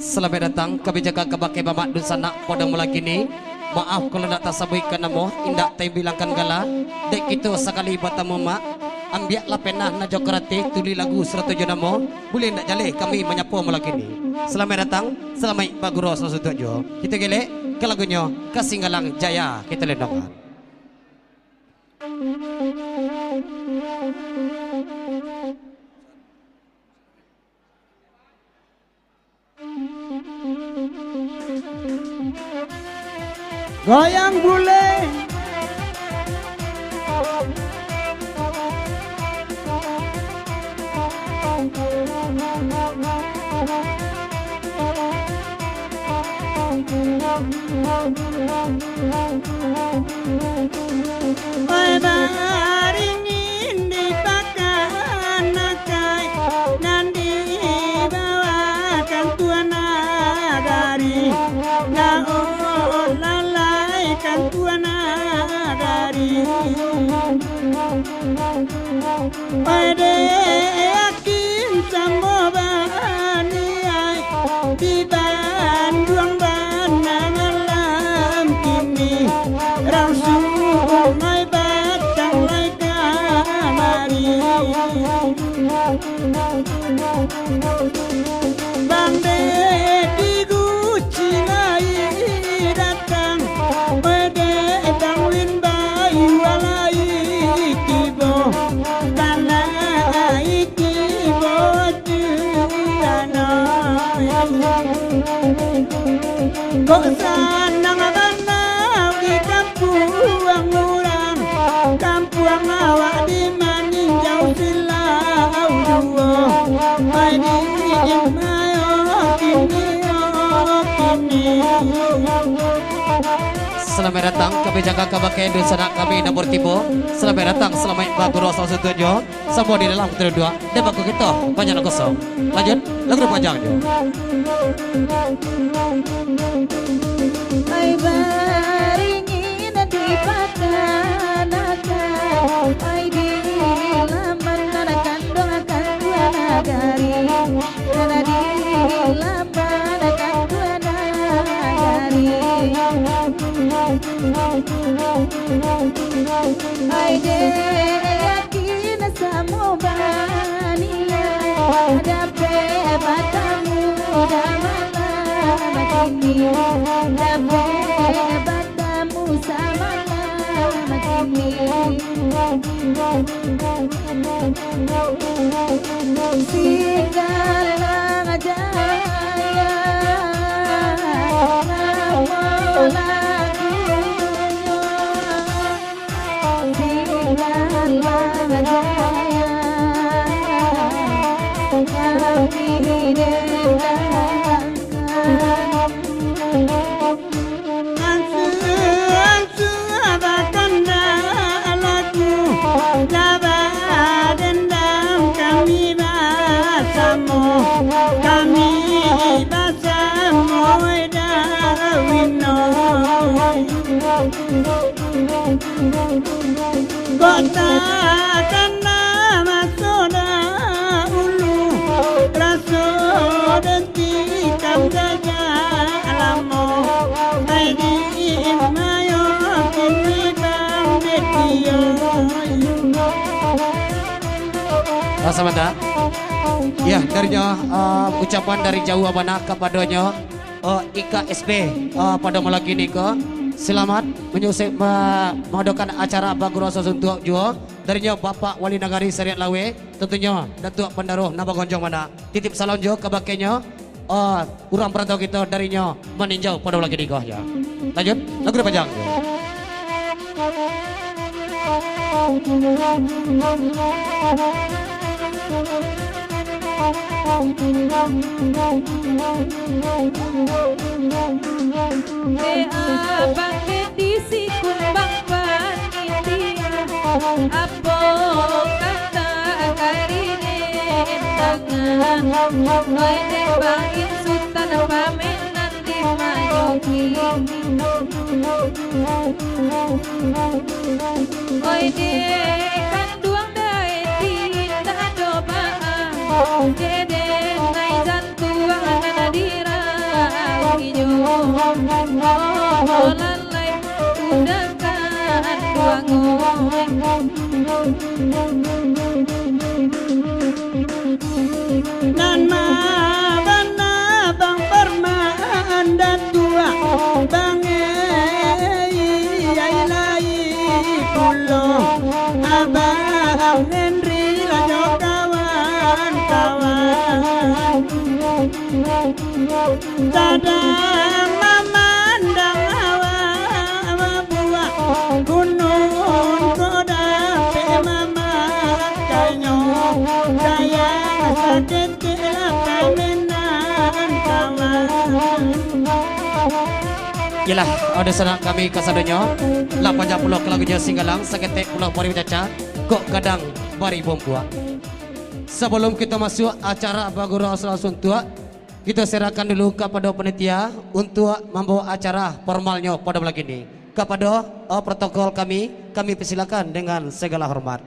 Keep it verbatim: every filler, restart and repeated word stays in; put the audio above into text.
Salamaik datang ka bijakan kabake mamak dunsanak Padang Mulakini. Maaf kalau ndak tasabuikkan namo, indak taimbilangkan gala. Dek kito sakali batamu, Mak, ambiaklah penah nan jo karatih, tulih lagu sarato jo namo. Buliah ndak jaleh kami manyapo Mulakini. Salamaik datang, salamaik bagurau sasutuak juo. Kito gelek ka lagunyo, Kasinggalang Jaya, kito lendongkan. Goyang bulek. Oi, baringin di pakan akai, nan dibawakan Tuan Nagari, gaul lalaikan Tuan Nagari. Oi, dek yakin samo baniaik, di Banduang bana malam kini, rang Sungai Batang lai kamari. Bang Dedi Guci lai datang, Oi, dek Bang Win Bayu lai tibo, kanai tibo tu ano. Kok sanang bana di kampuang urang, kampuang awak di Maninjau Silau juo. Pai di Imayo kini, oh, kini. Salamaik datang ka bijakan kabake dunsanak kami nan baru tibo. Salamaik datang, salamaik bagurau sasutuak juo. Samo di dalam taduduak, dek bako kito banyak nan kosong. Lanjut, lagu nan panjang juo. Ai baringin di pakan akai, ai di laman nan kanduang akan Tuan Nagari, nan di laman akan Tuan Nagari. Ai dek yakin samo baniaik, dapek batamu dah malam kini, dapek batamu samalam kini. Singgalang Jaya, namo lagunyo. Kami basamo, kami basamo, Dawino. Kok takana maso dahulu, raso den tikam sajak lamo. Ai di Imayo kini bang Betio. Ah, sabanta. Ya, darinyo, ah, ucapan dari jauah bana kapadonyo, ah, I K S P, ah, Padang Mulakini ko. Salamat manyuksuk, ma-, maadokan acara bagurau sasutuak juo. Darinyo Bapak Wali Nagari Sariak Lawe, tantunyo Datuak Pandaruah nan bagonjong bana. Titip salam juo kabakenyo, ah, urang parantau kito darinyo Maninjau Padang Mulakini ko, ya. Lanjut, lagu nan panjang. Dek abang dek di si kumbang panitia, apo kata kari den dangan, oi dek bangin sutan pamenan di mayoki. Oi dek kanduang dai di tado baa, dek den nai jantuang nan dira. Lalai udah kan duango. Nan ma bana bang parmaan datuak, bang ei, ai lai pulo, abang Henry lanyo kawan-kawan. Sadang mamandang awak babuak, gunung ko dapek mamakainyo, sayang saketek lah ka Minangkabau. Iyolah, ado sanak kami kasadonyo, lah panjang pulo ka lagunyo Singgalang, saketek pulo bari bacaca, kok gadang bari bumbuak. Sabalum kito masuak acara bagurau salalu suntuak, kito serahkan dulu kapado panitia untuak mambawa acara formalnyo pado malam kini. Kapado, eh, protokol kami, kami persilakan dengan segala hormat.